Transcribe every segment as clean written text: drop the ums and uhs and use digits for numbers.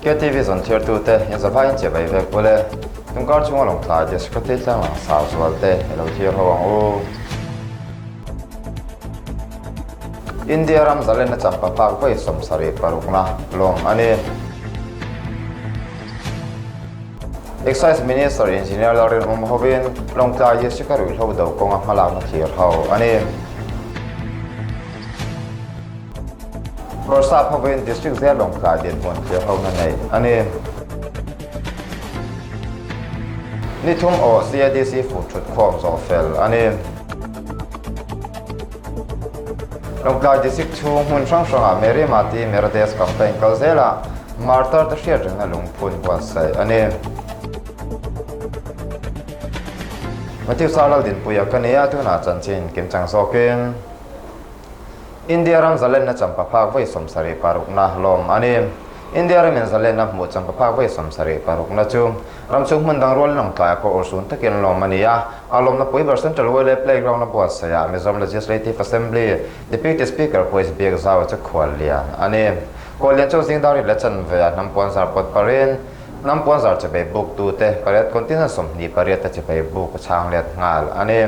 KTV zawn thirtute in zavaiin chibai vek bul e. Tungkar chunga lawngtlai District tlang langsar zualte i lo thlir ho ang u. India ram zalenna champaphak vawi 76na lawm a ni. Excise Minister Engineer Lalrinawm hovin Lawngtlai District-a ruihhlo do kawnga hmalakna thlir ho a ni. Bawrhsap hovin District zel Lawngtlai dinhmun thlir hona nei a ni. Ni thum aw CADC fuh thut khawm zawh fel a ni. Lawngtlai District chhung hmun hrang hrangah Meri Mati Mera Desh campaign kal zelah Martar te hriat rengna lungphun buatsaih a ni. Matthew Sarlal Dinpuia ka nia tunah chanchin kimchang zawkin India ram zalenna champaphak vawi 76na lawm a ni. India ramin zalenna hmuh champaphak vawi 76na chu ram chhung hmun dang rual lawngtlai a pawh urhsun takin lawm a ni a. A lawmna pui ber Central Wele Playground a buatsaihah Mizoram Legislative Assembly Deputy Speaker Pu Biak Zaua chu khuallian a ni. Khuallian chu zingdar ri leh chanve ah hnam puanzar pawt parin hnam puanzar chebei buk tute pariat continent 28 te chebei buk a chhang let nghal a ni.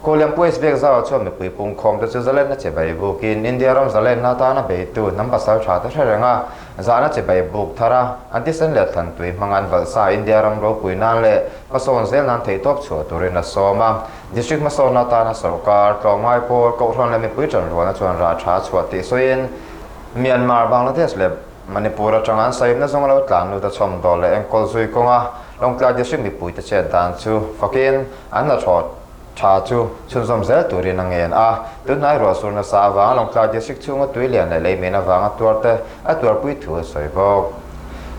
Khuallian Pu Biak Zaua chuan mipui pungkhawm te chu zalenna chebei bukin India ram zalenna atana beitu hnam pasal tha te hre reng a, zahna chebei buk thar a, an thisen leh thlantui hmang an valh sa India ram ropui nan leh hmasawn zel nan theihtawp chhuah turin a sawm a. District hmasawnna atana sorkar, tlawmngai pawl, Kohhran leh mipui tanrualna chuan rah tha chhuah tih sawiin Myanmar, Bangladesh leh Manipur atanga an saimna zawng a lo tlan lut a chhawmdawl leh enkawl zui kawnga Lawngtlai District mipuite chet dan chu fakin an hnathawh tha chu chhunzawm zel turin a ngen a. Tunhnai ruahsur nasa avanga Lawngtlai District chhunga tui lian leh leimin avanga tuarte a tuarpui thu a sawi bawk.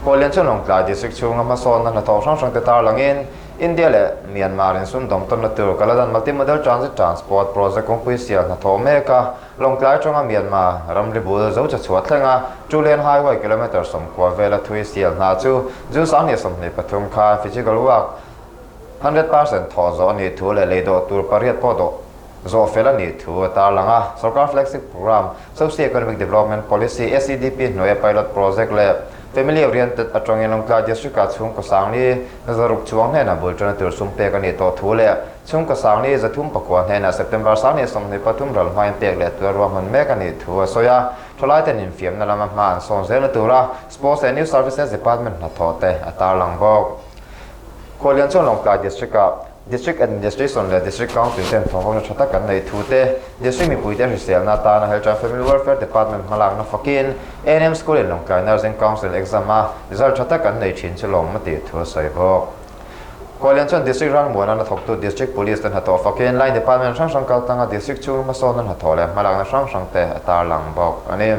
Kawllian chuan Lawngtlai District chhunga hmasawnna hnathawh hrang hrangte tarlangin India leh Myanmar in sumdawm tawnna tur Kaladan Multi-Modal Transit Transport Project kawngpui sial hnathawh mek a, Lawngtlai atanga Myanmar ramri bul zo chachhuah thlenga Two Lane Highway kilometre 90 vela thui sial hna chu June 23 khan physical work 100% thawh zawh a nih thu leh lei dawh tur pariat pawh dawh zawh fel a nih thu a tarlang a. Sorkar Flagship Programme, Socio-Economic Development Policy, SEDP, hnuaia pilot project leh Family Oriented atangin Lawngtlai District-ah chhungkaw sangli 600 chuang hnenah bul tana tur sum pek a nih tawh thu leh chhungkaw sangli 309 hnenah September 23 ral hmain pek leh tur ruahman mek a nih thu a sawi a. Thalaiten infiamna lama hma an sawn zelna tura Sports and Youth Services Department hnathawh te a tarlang bawk. Khuallian chuan Lawngtlai District-ah District Administration leh District Council ten thawhhawkna tha tak an neih thu te, District mipuite hriselna atana Health and Family Welfare Department hmalakna fakin ANM School in Lawngtlai Nursing Council exam a result tha tak an nei thin chu lawm a tih thu a sawi bawk. Khuallian chuan District ralmuana hnathawktu District Police te hnathawh fakin Line Department hrang hrang kaltanga District chhung hmasawnna hnathawh leh hmalakna hrang hrang te a tarlang bawk a ni.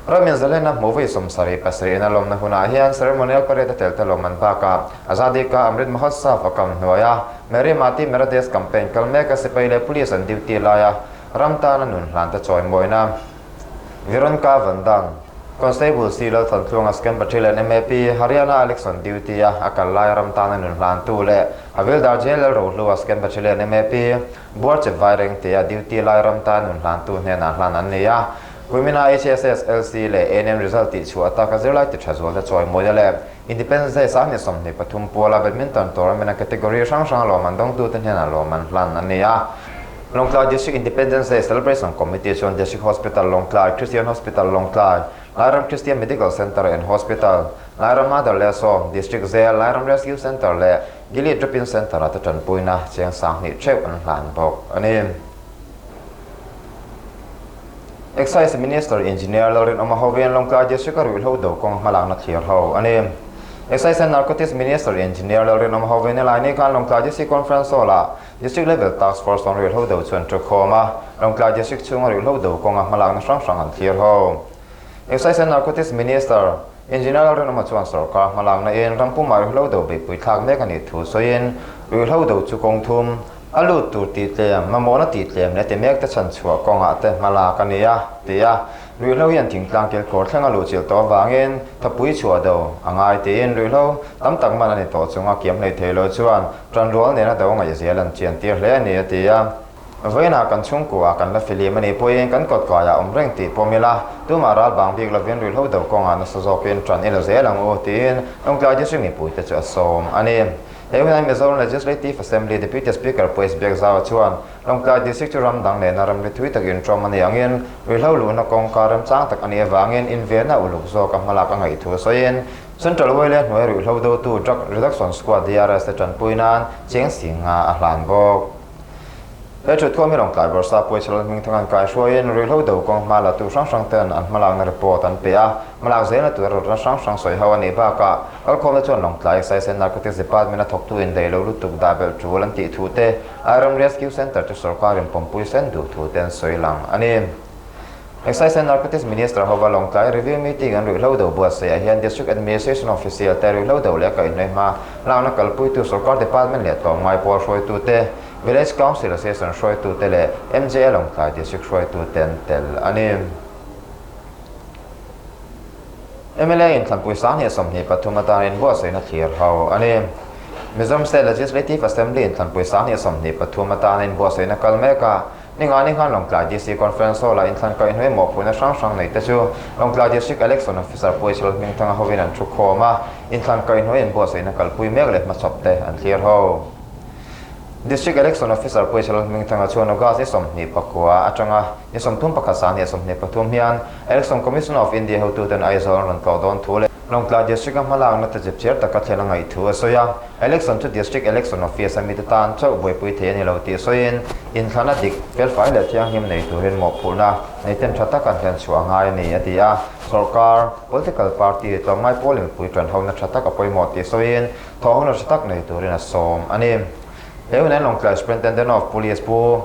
Ramin zalenna hmuh vawi 77 in a lawmna hunah hian ceremonial parade a tel te lawm an bakah Azadi Ka Amrit Mahotsav a kam hnuai a, Meri Mati Mera Desh campaign kal mek a sipai leh police an duty laia ram tana nun hlan te chawimawina Viron Ka Vandan, Constable C Lalthantluanga Scam Patil and MAP, Haryana election duty a a kal laia ram tana nun hlantu leh Havildar JL Rohlua Scam Patil and MAP, Buarchep Vairengtea duty lai ram tan nun hlantu hnenah hlan an ni a. Kuimina HSSLC leh ANM result tih chhuah ataka zirlai ti tha zual te chawimawina leh Independence Day 23 puala Badminton tournament a category hrang hrang lawmman dawngtute hnenah lawmman hlan an ni a. Lawngtlai District Independence Day Celebration Committee chuan District Hospital Lawngtlai, Christian Hospital Lawngtlai, Lairam Christian Medical Centre and Hospital, Lairam Mother leh Sawm, District Jail, Lairam Rescue Centre leh Gilead Drop-in Centre-ah te tanpuina cheng 2000 theuh an hlan bawk a ni. Excise Minister Engineer Lalrinawma hovin Lawngtlai District-a ruihhlo do kawng hmalakna thlir ho a ni. Excise and Narcotics Minister Engineer Lalrinawma hovin helai ni khan Lawngtlai District Conference Hall-ah District Level Task Force on ruihhlo do chu an thukhawm a, Lawngtlai District chhunga ruihhlo do kawnga hmalakna hrang hrang an thlir ho. Excise and Narcotics Minister Engineer Lalrinawma chuan sorkar hmalakna in ram pumah ruihhlo do beihpui thlak mek a nih thu sawiin ruihhlo do chu kawng thum a lut tur tih tlem, mamawhna tih tlem leh ti mek te chhan chhuah kawngah te hmalak a ni a, ti a. Ruihhlo hian thingtlang kilkhawr thleng a luhchilh tawh avangin thapui chhuah do a ngai tiin ruihhlo tam tak man a ni tawh chunga kiam hlei thei lo chuan tanrual nena do ngaihzia lan chian tir hle a ni, a ti a. Vawiinah kan chhungkua kan la filim a nih pawhin kan kawtkaiah awm reng tih pawm ila, tumah ral bang bik lovin ruihhlo do kawngah nasa zawkin ṭan i la zel ang u, tiin Lawngtlai District mipuite chu a sawm a ni. He hunah Mizoram Legislative Assembly Deputy Speaker Pu S Biakzaua chuan Lawngtlai District chu ram dang nena ramri thui tak inṭawm a nih angin ruihhlo luhna kawngka remchang tak a nih avangin invenna uluk zawk a hmalak a ngaih thu sawiin Central Oil hnuai ruihhlo dotu Drug Reduction Squad, DRS, te ṭanpui nan cheng singa a hlan bawk. He ṭhutkhawm hi Lawngtlai Bawrhsa Pawisa Lalhmingthang an kaihruaiin ruihhlo do kawng hma latu hrang hrang ten an hmalakna report an pe a, hmalak zelna tura rawtna hrang hrang sawi ho a nih bakah kalkhawmna chuan Lawngtlai Excise and Narcotics Department a thawktu indaih lo lutuk dah belh ṭul an tih thu te, Airam Rescue Centre chu sawrkarin pawmpui sen duh thu te an sawi lang a ni. Excise and Narcotics Minister hova Lawngtlai Review Meeting an ruihhlo do buatsaihah hian District Administration Official te ruihhlo do leh kaihhnawih hma lakna kalpuitu Sawrkar Department leh tlawmngai pawl hruaitute, Village Council Association hruaitute leh MJA Lawngtlai District hruaitute an tel a ni. Mla inthlanpui 2023 atan inbuatsaihna thlir ho a ni. Mizoram State Legislative Assembly inthlanpui 2023 atan inbuatsaihna kal mek a, Ninga ni khan Lawngtlai DC Conference Hall-ah inthlan kaihhnawih mawhphurhna hrang hrang nei te chu Lawngtlai District Election Officer Pu H Lalhmingthanga hovin an thu khawm a, inthlan kaihhnawih inbuatsaihna kalpui mek leh hmachhawp te an thlir ho. District Election Officer Pu H Lalhmingthanga chuan August ni 29 atanga ni 31 2023 hian Election Commission of India hotuten Aizawl an rawn tlawh dawn thu leh Lawngtlai District-a hmalakna te chipchiar taka thlen a ngaih thu a sawi a. Election chu District Election Office a mite tan chauh buaipui thei a ni lo tih sawiin, inthlana dik, felfai leh thianghlim nei turin mawhphurhna neiten tha taka hlen chhuah a ngai a ni, a ti a. Sawrkar, political party, tlawmngai pawl mipui tanhona tha tak a pawimawh tih sawiin, thawhhona tha tak nei turin a sawm a ni. He hun hian Lawngtlai Superintendent of Police Pu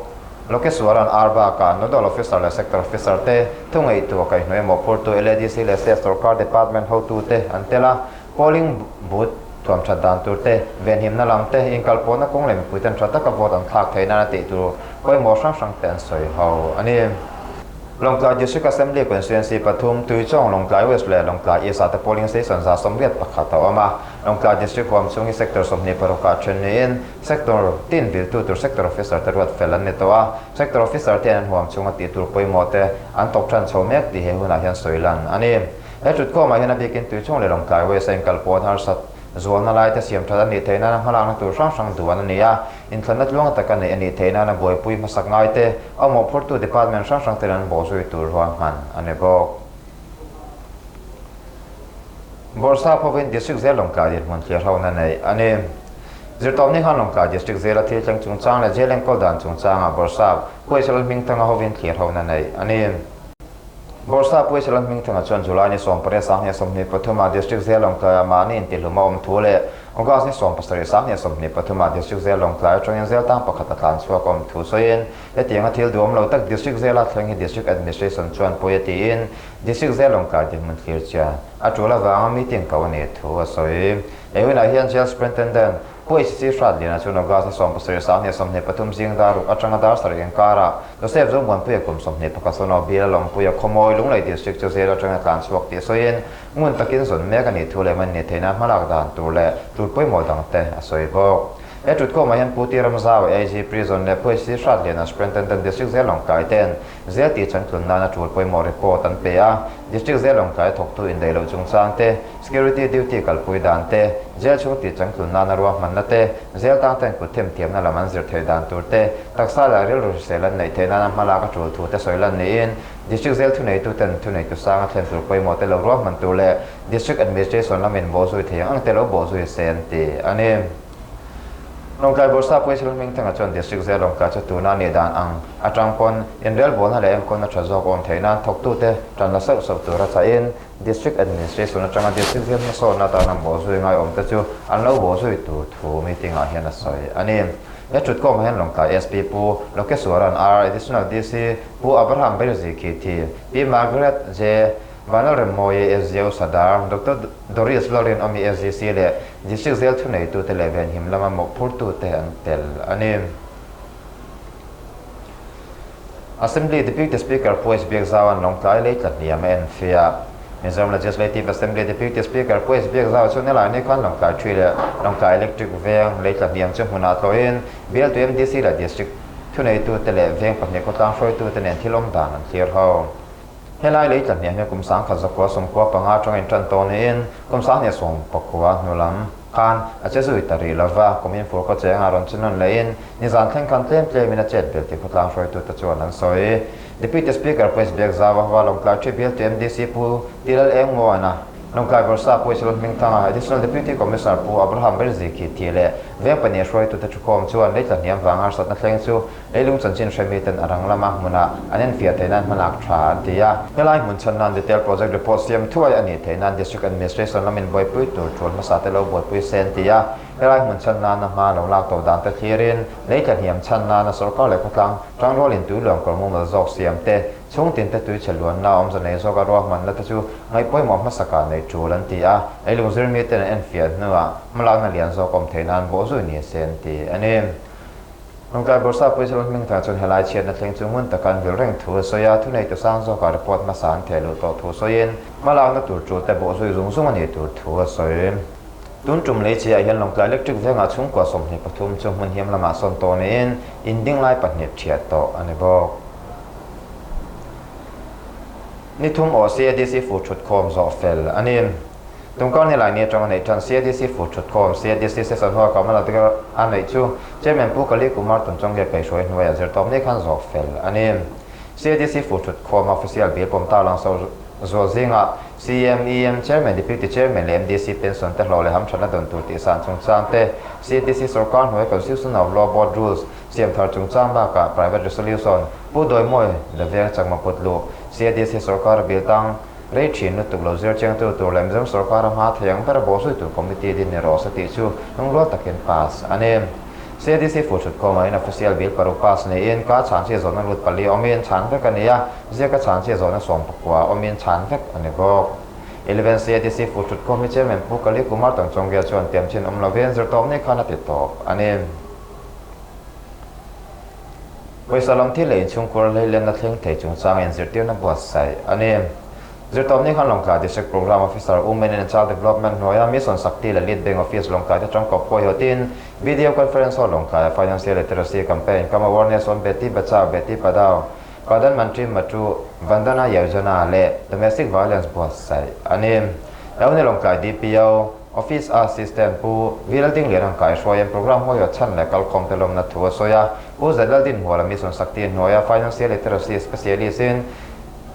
Lokeswaran R bakah Nodal Officer leh Sector Officer te thu ngaihtuah kaihhnawih mawhphurtu LADC leh State Sawrkar Department hotute an tel a, Polling Booth thuam that dan tur te, venhimna lam te, inkalpawhna kawng leh mipuiten tha taka vote an thlak theih nana tih tur pawimawh hrang hrang te an sawi ho a ni. Lawngtlai District Assembly Constituency pathum, Tuichawng, Lawngtlai West leh Lawngtlai East ah te polling station 181 a awm a. Lawngtlai District huam chhung hi Sector 26 ah then niin Sector tin viltu tur Sector Officer te ruat fel an ni tawh a. Sector Officer te hian an huam chhunga tih tur pawimawh te an thawk than chho mek tih he hunah hian sawi lan a ni. He thutkhawmah hian a bikin Tuichawng leh Lawngtlai West a inkalpawh an harsat zualna lai te siam that a nih theih nana hmalakna tur hrang hrang duan a ni a, inthlanna tluang taka neih a nih theih nana buaipui hmasak ngai te, a mawhphurtu department hrang hrang ten an bawhzui tur ruahman a ni bawk. Bawrhsap hovin District Jail Lawngtlai dinhmun thlir hona neih a ni. Zirtawpni khan Lawngtlai District Jail-a thil thleng chungchang leh jail enkawl dan chungchangah Bawrhsap Huaisel Hmingthanga hovin thlir hona neih a ni. Bawrhsap Puaisel Hmingthanga chuan July ni 18 2023 ah District Jail Lawngtlaiah mahni intihlum a awm thu leh August ni 17 2023 ah District Jail Lawngtlai atangin jail tang pakhat a tlan chhuak a awm thu sawiin hetianga thil duhawm lo tak District Jail-a thleng hi District Administration chuan pawi a tiin District Jail Lawngtlai dinhmun thlir chian a tul avanga meeting ko a nih thu a sawi. He hunah hian Jail Superintendent Pu HC Hratliana chuan August ni 17 2023 zing dar ruk atanga dar sarih inkarah Joseph Zomuanpuia kum 21 Sono bial a Lawngpuia Khawmawi Lunglei District chu jail atanga tlan chhuak tih sawiin ngun takin zawn mek a nih thu leh man ni theihna hmalak dan tur leh tul pawimawh dangte a sawi bawk. He thutkhawmah hian Pu T Ramzau, AG Prison leh Pu HC Hratliana Superintendent District Jail Lawngtlai ten Jail tih changtlun nana tul pawimawh report an pe a, District Jail Lawngtlai thawktu indaih loh chungchang te, Security duty kalpui dan te, jail chhung tih changtlun nana ruahmanna te, jail tang ten kut themthiamna lam an zir theih dan tur te, taksa leh rilru hrisel an neih theih nana hmalak a tul thu te sawi lan niin, District jail thuneitu ten thuneitu sanga thlen tur pawimawh te lo ruahman tur leh District Administration lamin bawhzui thei ang ang te lo bawhzui se an ti a ni. Lawngtlai Bawrhsap Puaisel Hmingthanga chuan District Jail Lawngtlai chu tuna nih dan ang atang pawn inrelbawlna leh enkawlna tha zawk awm theih nan thawktute tan la sauh sauh tura chahin District Administration atanga District Jail hmasawnna atana bawhzui ngaiawmte chu an lo bawhzui tur thu meeting-ah hian a sawi a ni. He thutkhawmah hian Lawngtlai SP Pu Lokeswaran R, Additional DC Pu Abraham Beirzi Khithi, Pi Margaret J. Vanlalremmawi SGO Sadar, Doctor Doris Lalrinawmi SGC leh District Jail thuneitute leh venhim lama mawhphurtute an tel a ni. Assembly Deputy Speaker Pu S Biakzaua'n Lawngtlai lei tla hniam a enfiah. Mizoram Legislative Assembly Deputy Speaker Pu S Biakzaua chu nilai ni khan Lawngtlai Ṭhi leh Lawngtlai Electric Veng lei tla hniam chu hmunah tlawhin bialtu MDC leh District. Thuneitute leh veng pahnih khawtlang hruaitute nen thil awm dan an thlir ho. Helai lei tla hniam hi kum 1995 atanga intan tawh niin kum 2019 hnu lam khan a che zui ta rih lova, kum infur khaw chengah rawn che nawn lehin nizan thleng khan tlem tlemin a chet belh tih khawtlang hruaitute chuan an sawi. Deputy Speaker Pu Biak Zau a hua Lawngtlai Ṭhi bialtu MDC Pu Tilal Engmuan a Lawngtlai Bawrhsa Pu Isalun Hmingthanga Additional Deputy Commissioner Pu Abraham Berziki tih leh veng pahnih hruaitute thukhawm chuan lei tla hniam vang harsatna thleng chu leilung chanchin hremi ten a rang lama hmunah an enfiah theih nan hmalak tha an ti a. Helai hmun chhan nan detail project report siam thuai a nih theih nan District Administration lamin buaipui tur tul hmasa te lo buaipui se an ti a. Helai hmun chhan nana hma lo lak tawh dan te thlirin lei tla hniam chhan nana sorkar leh khawtlang tangrualin tui luang kawr mumal zawk siam te, chhung tin te tui chhe luanna awmze nei zawka ruahmanna te chu ngaihpawimawh hmasakah nei tul an ti a, leilung zirmi ten an enfiah hnuah hmalakna lian zawk awm theih nan bawhzui ni se an ti a ni. Lawngtlai Bawrhsa Puichal Hmingthang chuan helai chhiatna thleng chu ngun taka an vil reng thu a sawi a, thuneitu sang zawkah report hmasa an theh luh tawh thu sawiin hmalakna tur tul te bawhzui zung zung a nih tur thu a sawi. Tun tum lei chiah hian Lawngtlai Electric vengah chhungkua 23 chu hmun hiam lamah sawn tawh niin in ding lai pahnih thiat tawh a ni bawk. Ni thum aw CADC fu thut khawm zawh fel a ni. Tumkar ni lai ni atanga neih tan CADC fu thut khawm CADC session hall Kamala Nagar a neih chu Chairman Pu Kali Kumar Tunchawngge kaihhruai hnuaiah zirtawp ni khan zawh fel a ni. CADC fu thut khawm official bill pawm tarlang so zual zingah CM, EM, Chairman, Deputy Chairman leh MDC pension te hlawh leh hamthatna dawn tur tih san chungchang te, CADC sorkar hnuai Constitution of Law Board Rules siam thar chungchang bakah Private Resolution Pu Dawimawi Laveng Chakma put luh CADC sorkar a bill tang rei thin lutuk lo zir chiangtu tur leh Mizoram sorkar a hma thei ang ber a bawhzui tur committee din ni rawh se tih chu lungrual takin pass a ni. CADC fu thut khawmah in official bill paruk pass niin ka chhan chi zawhna lut pali awmin chhan vek a ni a, ziaka chhan chi zawhna 19 awmin chhan vek a ni bawk. Eleven CADC fu thut khawm hi Chairman Pu Kali Kumar Tangchawnggia chuan tiam chin awm lovin zirtawpni khan a ti tawp a ni. Pawisa lam thil leh inchhungkhur hleilenna thleng thei chungchang inzirtirna buatsaih a ni. Zirtawpni khan Lawngtlai District Programme Officer Women and Child Development hnuaia Mission Sakti leh Lead Bank Office Lawngtlai te tangkawp huaihawtin Video Conference Hall Lawngtlaia Financial Literacy Campaign cum Awareness on Beti Bachao Beti Padhao Pradhan Mantri Matru Vandana Yojana leh Domestic Violence buatsaih a ni. Lo ni Lawngtlai DPO Office a Assistant Pu V Laldinglian an kaihruaiin Programme huaihawt chhan leh kalkhawm te lawmna thu a sawi a, Pu Z Laldinhmuala Mission Sakti hnuaia Financial Literacy Specialist in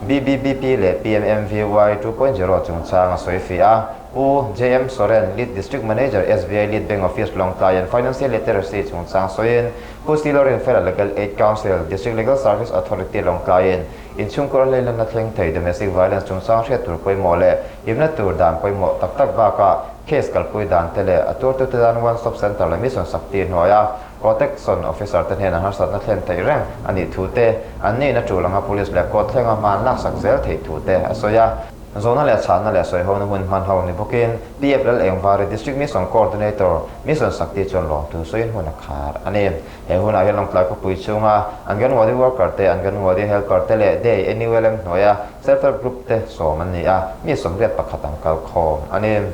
BBBP leh PMMVY 2.0 chungchang a sawi fih a, Pu JM Soren, Lead District Manager, SBI Lead Bank Office, Lawngtlai and Financial Literacy chungchang sawiin Pu C Lorinfela Legal Aid Council, District Legal Service Authority, Lawngtlaiin inchhungkhur a hleilanna thleng thei domestic violence chungchang hriat tur pawimawh leh himna tur dan pawimawh tak tak bakah case kalpui dan te leh a tuartute tan One Stop Centre leh Mission Sakti hnuaia Protection Officer te hnenah harsatna thlen theih reng a nih thu te, an nihna tul anga Police leh Court thlenga hma an laksak zel theih thu te a sawi a. Zawhna leh chhahna leh sawihona hun hman ho ni bawkin PF Lalengvari District Mission Coordinator Mission Sakti chuan lawmthu sawiin hun a khar a ni. He hunah hian Lawngtlai khawpui chhunga Anganwadi Worker te, Anganwadi Helper te leh Day NULM hnuaia Self Help Group te sawm an ni a, mi 81 an kalkhawm a ni.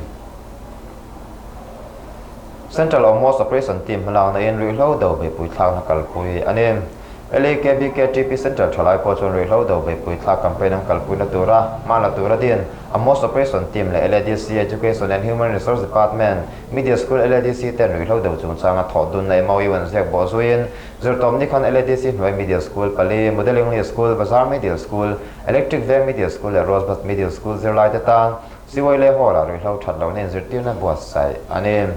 Central Almost Operation Team hmalakna in ruihhlo do beihpui thlakna kalpui a ni. LAKBKTP Central thalai pawh chuan ruihhlo do beihpui thlak campaign an kalpuina tura hma la tura din Amos Operation Team leh LADC Education and Human Resource Department, Media School LADC ten ruihhlo do chungchanga thawh dunna MOU an ziak bawh zuiin zirtawm ni khan LADC hnuai Media School pali, Model English School, Bazar Middle School, Electric Veng Middle School leh Rosebud Middle School zirlaite tan Siwai leh Hall-ah ruihhlo that lohna inzirtirna buatsaih a ni.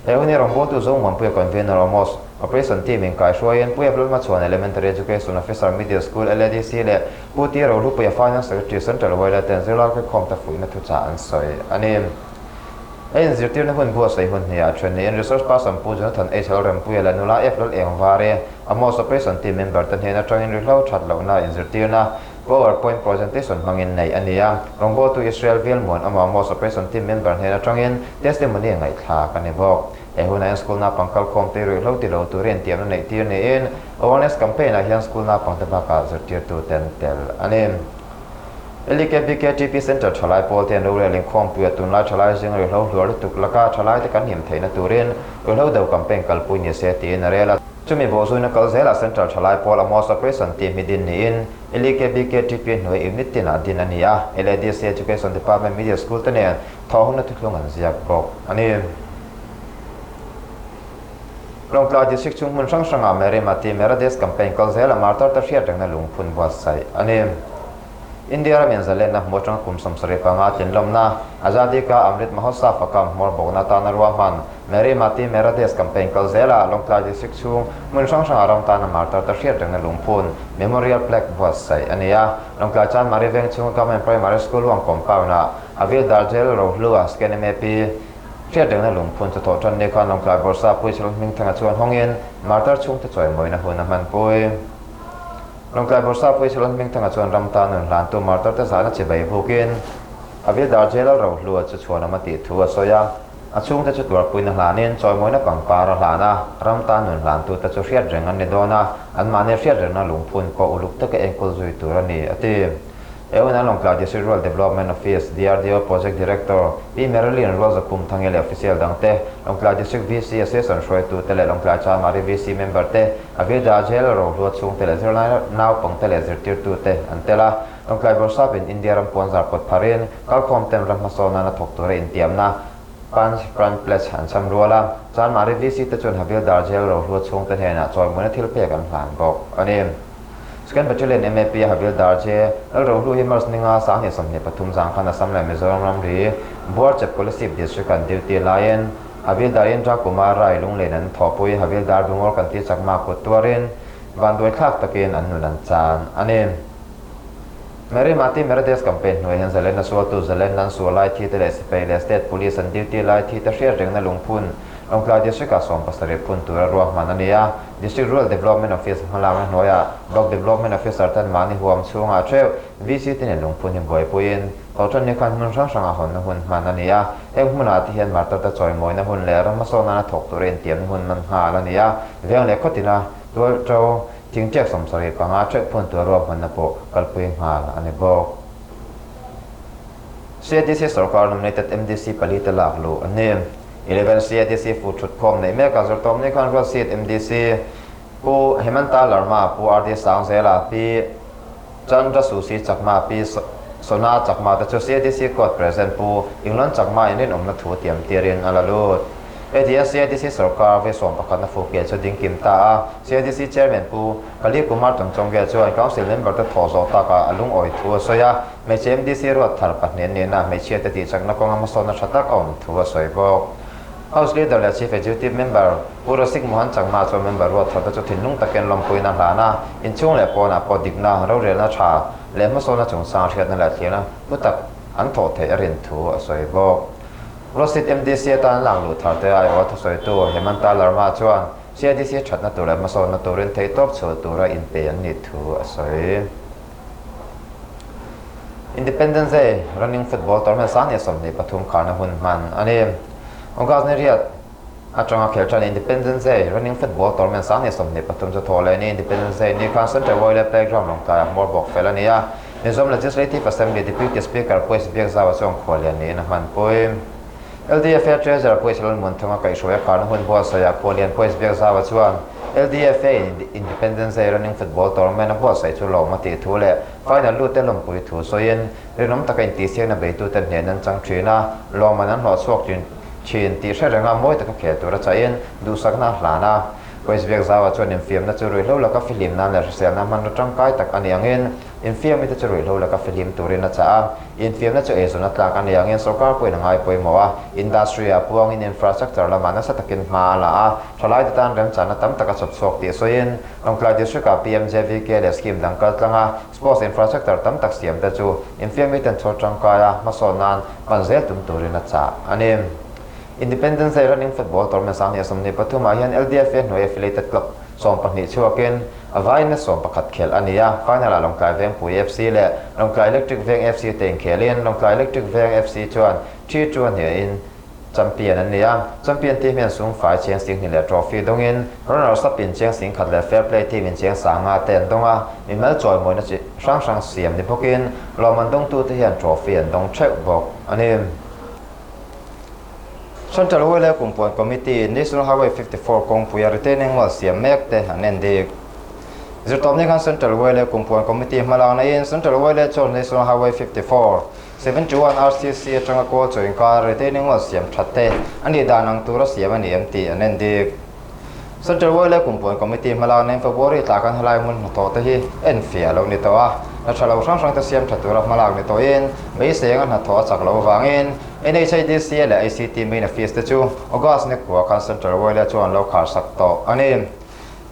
He hun hi rawngbawltu Zomuanpuia Convener Amos, Operation Team inkaihruaiin Puia Hlulhmachhuan Elementary Education Officer Middle School LADC leh Pu T Rohlupuia Finance Secretary Central Wailer ten zirlai khawm te fuihna thuchah an sawi a ni. A inzirtirna hun buatsaih hun hniah then niin Resource Person Pu Jonathan H Lalrempuia leh nula F Lalengvari Amos Operation Team member te hnen atangin ruihhlo that lohna inzirtirna Power point presentation hmangin neih a ni a, rawngbawltu Israel Vilmuan awma Most Operation Team member hnen atangin testimony ngaihthlak a ni bawk. He hunah hian school naupang kalkhawm te ruihhlo ti lo turin tiamna neih tir niin awareness campaign ah hian school naupang te bakah zirtirtu ten tel a ni. LEKBKTP Centre thalai pawl te an rorel inkhawmpui a, tunlai thalai zinga ruihhlo hluar lutuk laka thalai te kan him theihna turin ruihhlo do campaign kalpui ni se tiin a rel a. Chumi bawhzuina kal zelah Central Thalai Pawl Amos Operation team hi din niin LEKBKTP hnuai unit tinah din a ni a, LADC Education Department Middle School te nen thawhhawmna thuthlung an ziak bawk a ni. Lawngtlai District chhung hmun hrang hrangah Meri Mati Mera Desh Campaign kal zelah martar te hriat rengna lungphun buatsaih a ni. India ramin zalenna hmu atanga kum 75 tlinlawmna, Azadi Ka Amrit Mahotsav a kam hmawr bawkna atana ruahman, Meri Mati Mera Desh campaign kal zela Lawngtlai District chhung hmun hrang hranga ram tana martar te hriat rengna lungphun, Memorial Plaque, buatsaih a ni a. Lawngtlai Chanmari veng chhunga Government Primary School huang compound-ah Havildar Jail Rohlua Scan MAP hriat rengna lungphun chu thawh tan ni khan Lawngtlai Bawrhsa Puichhal Hmingthanga chuan hawngin martar chhungte chawimawina hun a hmanpui. Lawngtlai Bawrhsa Puichhal Hmingthanga chuan ram tan nun hlantu martar te zahna chibai bukin Havildar Jail Rohlua chu chhuanawm a tih thu a sawi a. A chhungte chu tuarpuina hlanin chawimawina pangpar a hlan a, ram tan nun hlantute chu hriat reng an ni dawn a, anmahni hriat rengna lungphun pawh uluk taka enkawl zui tur a ni, a ti. Euna Lawngtlai District Rural Development Office, DRDO, Project Director, Pi Marilyn Rualzakhum Thangi leh official dangte, Lawngtlai District VC Association hruaitute leh Lawngtlai Chanmari VC member te, Avida Jail rohlua chhungte leh zirlai naupangte leh zirtirtute an tel a. Lawngtlai Bawrhsapin India ram puanzar pawt pharin kalkhawmten ram hmasawn nana thawk tura intiamna Panch Pran Pledge an cham rual a, Chanmari VC te chuan Havildar Jail rohlua chhungte hnenah chawimawina thil pek an hlan bawk a ni. Second Battalion MAP a Havildar J. Lalrohlu hi March ninga 2023 zang khan Assam leh Mizoram ramri Buarchep Kolasib District an duty laiin Havildar Indra Kumar Rai lunglen an thawhpui Havildar Bungor Kanti Chakma kut tuarin vanduai thlak takin an nun an chan a ni. Meri Mati Mera Desh campaign hnuai hian Zalenna sualtu Zalen Nan sual lai thi te leh sipai leh State Police an duty lai thi te hriat rengna lungphun Lawngtlai District ah 70 phun tura ruahman a ni a. District Rural Development Office hmalakna hnuaiah Block Development Officer ten mahni huam chhungah theuh VC te nen lungphun hi buaipuiin Thawhṭan ni khan hmun hrang hrangah hawnna hun hman a ni a. Heng hmunah te hian martar te chawimawina hun leh ram hmasawn nana thawk tura intiamna hun hman nghal a ni a. Veng leh khawtina tualṭo Thingṭiak 75 ṭheuh phun tur ruahmanna pawh kalpui nghal a ni bawk. CADC sorkar nominated MDC pali te lak luh an ni. Eleven CADC fu ṭhut khawm neih mek a zirtawm ni khan ruat seat MDC Pu Hemanta Larma, Pu RD Sangzela, Pi Chandra Susi Chakma, Pi Sona Chakma te chu CADC Court President Pu Inglon Chakma in rinawmna thu tiam tirin a la lut. Hetiang CADC sorkar ve 11 na fu ke chu ding kim ta a, CADC Chairman Pu Kali Kumar Changchawngge chuan Council member te thawh zawh takah a lungawi thu a sawi a, hmeichhe MDC ruat thar pahnih an nihna hmeichhia te tihchakna kawnga hmasawnna tha tak a awm thu a sawi bawk. House Leader leh Chief Executive Member Pu Rasik Mohan Chakma chuan member ruat thar te chu thinlung takin lawmpuina hlan a, inchhung leh pawnah pawh dikna, rorelna tha leh hmasawnna chungchang hriatna leh thlirna hlu tak an thawh theih a rin thu a sawi bawk. Rosit MDC atan lak luh thar te aiawha thusawitu Hemanta Larma chuan CADC thatna tur leh hmasawnna turin theihtawp chhuah tura inpe an nih thu a sawi. Independence Day Running Football Tournament 2023 kharna hun hman a ni. August ni riat atanga khel tan Independence Day Running Football Tournament 2023 chu thawh leh ni Independence Day ni khan Central Oil Playground Lawngtlaiah hmawr bawk fel a ni a. Mizoram Legislative Assembly Deputy Speaker Pu S Biakzaua chuan khuallian niin a hmanpui. LDFA Treasurer Pu S Lalmuanthanga kaihhruai a kharna hun buatsaihah khuallian Pu S Biakzaua chuan LDFA in Independence Day Running Football Tournament a buatsaih chu lawm a tih thu leh final lut te lawmpui thu sawiin rinawm taka intihsiakna beituten hnehna an chang thin a, lawmman an hlawh chhuak thin tih hre renga mawi taka khel tura chahin duhsakna a hlan a. Pu S Biakzaua chuan infiamna chu ruihhlo laka fihlim nan leh hriselna hmanraw tangkai tak a ni angin Infiamite chu ruihhlo laka fihlim turin a chah a, infiamna chu eizawn a tlak a ni angin sorkar pawhin a ngai pawimawh a, industry-ah puangin infrastructure lamah nasa takin hma a la a, thalaite tan remchahna tam tak a chhawp chhuak tih sawiin Lawngtlai District-ah PMJVK leh scheme dang kal tlanga sports infrastructure tam tak siamte chu infiamiten chhawr tangkai a hmasawn nan hman zel tum turin a chah a ni. Independence Day Running Football Tournament 2023 ah hian LDFA hnuai affiliated club 12 chhuakin a vaina 11 khelh a ni a, final-ah Lawngtlai Vengpui FC leh Lawngtlai Electric Veng FC te inkhelin Lawngtlai Electric Veng FC chuan 3-2 a hniahin champion an ni a, champion team hian sum fai cheng 20,000 leh trophy dawngin runners up in cheng 10,000 leh fair play team in cheng 5,000 te an dawng a, mimal chawimawina chi hrang hrang siam ni bawkin lawmman dawngtute hian trophy an dawng theuh bawk a ni. Central Whale Kumpuan Committee in National Highway 54 kawngpuia retaining wall siam mek te an en dik. Zirtawpni khan Central Whale Kumpuan Committee hmalakna in Central Whale chuan National Highway 54, 71 RCC atanga kawl chaw inkar retaining wall siam that te a nih dan ang tura siam a ni em tih an en dik. Central Whale Kumpuan Committee hmalakna in February tla khan helai hmun hnathawh te hi en fiah a lo ni tawh a, hna tha lo hrang hrang te siam tha tura hmalak ni tawhin beisei anga hnathawh a chak loh avangin NHIDCA leh ICT Main Office te chu August ni khua khan Central Whale chuan lo khar sak tawh a ni.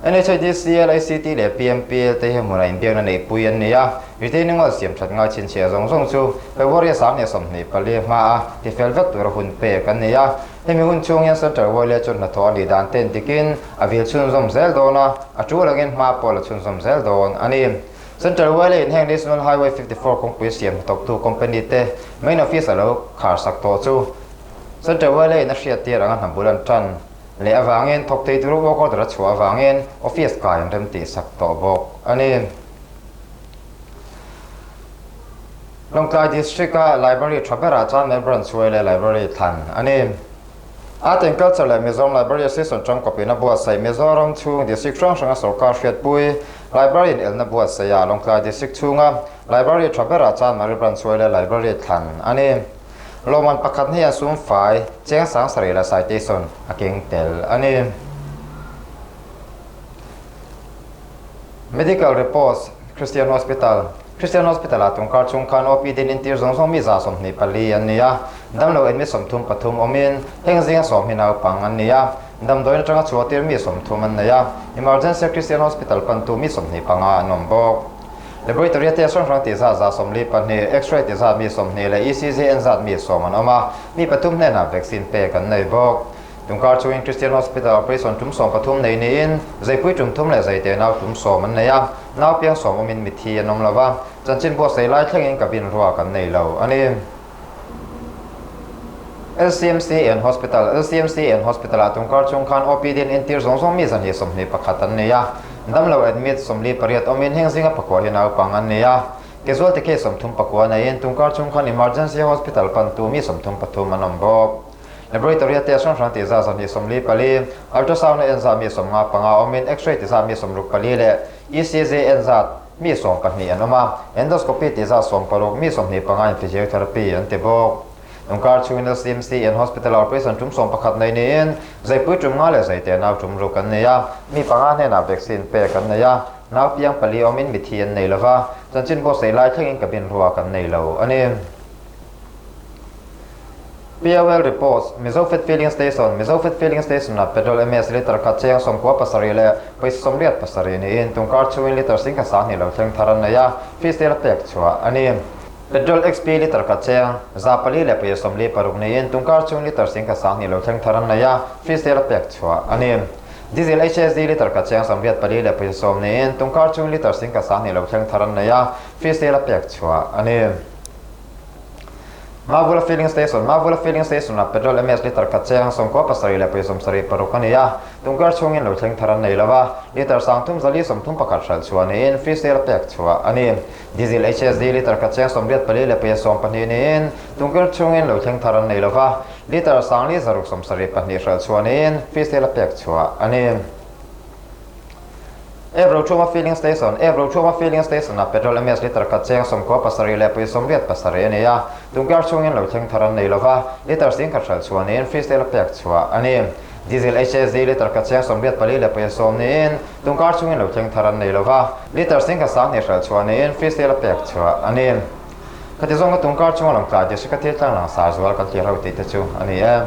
NHIDCL, ICT leh PMPL te hi hmunah inbiakna neihpui an ni a, retaining wall siam that ngai chhinchhiah zawng zawng chu February 2024 hmaa tifel vek tura hun pek an ni a. Hemi hun chhung hian Central Whale chuan hnathawh a nih dan ten dikin a vil chhunzawm zel dawn a, a tul angin hma pawh la chhunzawm zel dawn a ni. Central Whale in heng National Highway 54 kawngpui siam hnathawktu company te main office a lo khar sak tawh chu Central Whale in a hriattir anga hna bul an tan leh avangin thawk thei tur work order a chhuah avangin office kai an rem tih sak tawh bawk a ni. Lawngtlai District-a Library tha berah chuan Melbourne chhuai leh Library thlan a ni. Art and Culture leh Mizoram Library Association tangkawpin a buatsaih Mizoram chhung District hrang hranga sorkar hriatpui Library in elna buatsaihah Lawngtlai District chhunga Library tha berah chuan Mary Branch chhuai leh Library thlan a ni. Lawmman pakhat hniah sum fai cheng sang sarih leh citation a keng tel a ni. Medical reports, Christian Hospital, Christian Hospital ah tungkar chung khan OPD in intir zawng zawng mi 24 an ni a, damlo en mi 33 awmin heng zinga sawm hi naupang an ni a, damdawiin atanga chhuahtir mi 30 an nei a, Emergency Christian Hospital pantu mi 25 an awm bawk. Laboratory a test hrang hrang tih zat 42, X-ray tih zat mi 20 leh ECG en zat mi 10 an awm a, mi pathum hnenah vaccine pek an nei bawk. Tungkar chungin Christian Hospital operation tum 13 nei niin zeipui tum thum leh zeite nau tum 10 an nei a, nau piang 10 awmin mithi an awm lo va, chanchin buatsaih lai thlengin cabin ruak an nei lo a ni. LCMC and Hospital, LCMC and Hospital-ah tungkar chung khan OPD an entir zawng zawng mi 221 an nei a, damlo admit 48 awmin heng zinga pakua hi naupang an ni a, casualty case 39 neiin tungkar chung khan emergency hospital pantu mi 33 an awm bawk. Laboratory a test hrang hrang tih zat 244, ultrasound a en zat mi 55 awmin x-ray tih zat mi 64 leh ECG en zat mi 12 an awm a, endoscopy tih zat 16 mi 25 in physiotherapy an ti bawk. Tungkar chhungin LCMC and Hospital ah operation tum 11 nei niin zeipui tum nga leh zeite nau tum ruk an nei a, mi panga hnenah vaccine pek an nei a, nau piang pali awmin mithi an nei lova, chanchin buatsaih lai thlengin cabin ruak an nei lo a ni. POL reports, Mizofed Filling Station, Mizofed Filling Station ah petrol MS litre khat cheng 97 leh pawisa 87 niin tungkar chhungin litre 10,2 lo thleng thar an nei a, free sale a pek chhuah a ni. Petrol XP litre khat cheng 400 leh pawisa 46 niin tungkar chhung litre 10,2 lo thleng thar an nei a, free sale a pek chhuah a ni. Diesel HSD litre khat cheng 84 leh pawisa 10 niin tungkar chhung litre 10,2 lo thleng thar an nei a, free sale a pek chhuah a ni. Mavula Filling Station, Mavula Filling Station ah petrol MS litre khat cheng 97 leh pawisa 76 a ni a, tungkar chhungin lo thleng thar an nei lo a, litre 3431 hralh chhuah niin free sale a pek chhuah a ni. Diesel HSD litre khat cheng 84 leh pawisa 12 niin tungkar chhungin lo thleng thar an nei lo va, litre 4672 hralh chhuah niin free sale a pek chhuah a ni. Ev Rochhuma Filling Station, Ev Rochhuma Filling Station ah petrol MS litre khat cheng 97 leh pawisa 87 a ni a, tungkar chhungin lo thleng thar an nei lo va, litre 10,000 hralh chhuah niin free sale a pek chhuah a ni. Diesel HSD litre khat cheng 84 leh pawisa 10 niin tungkar chhungin lo thleng thar an nei lo va, litre 10,2 hralh chhuah niin free sale a pek chhuah a ni. Khati zawnga tungkar chhunga lang tlai district a thil tlang langsar zual kan tlir ho tih te chu a ni e.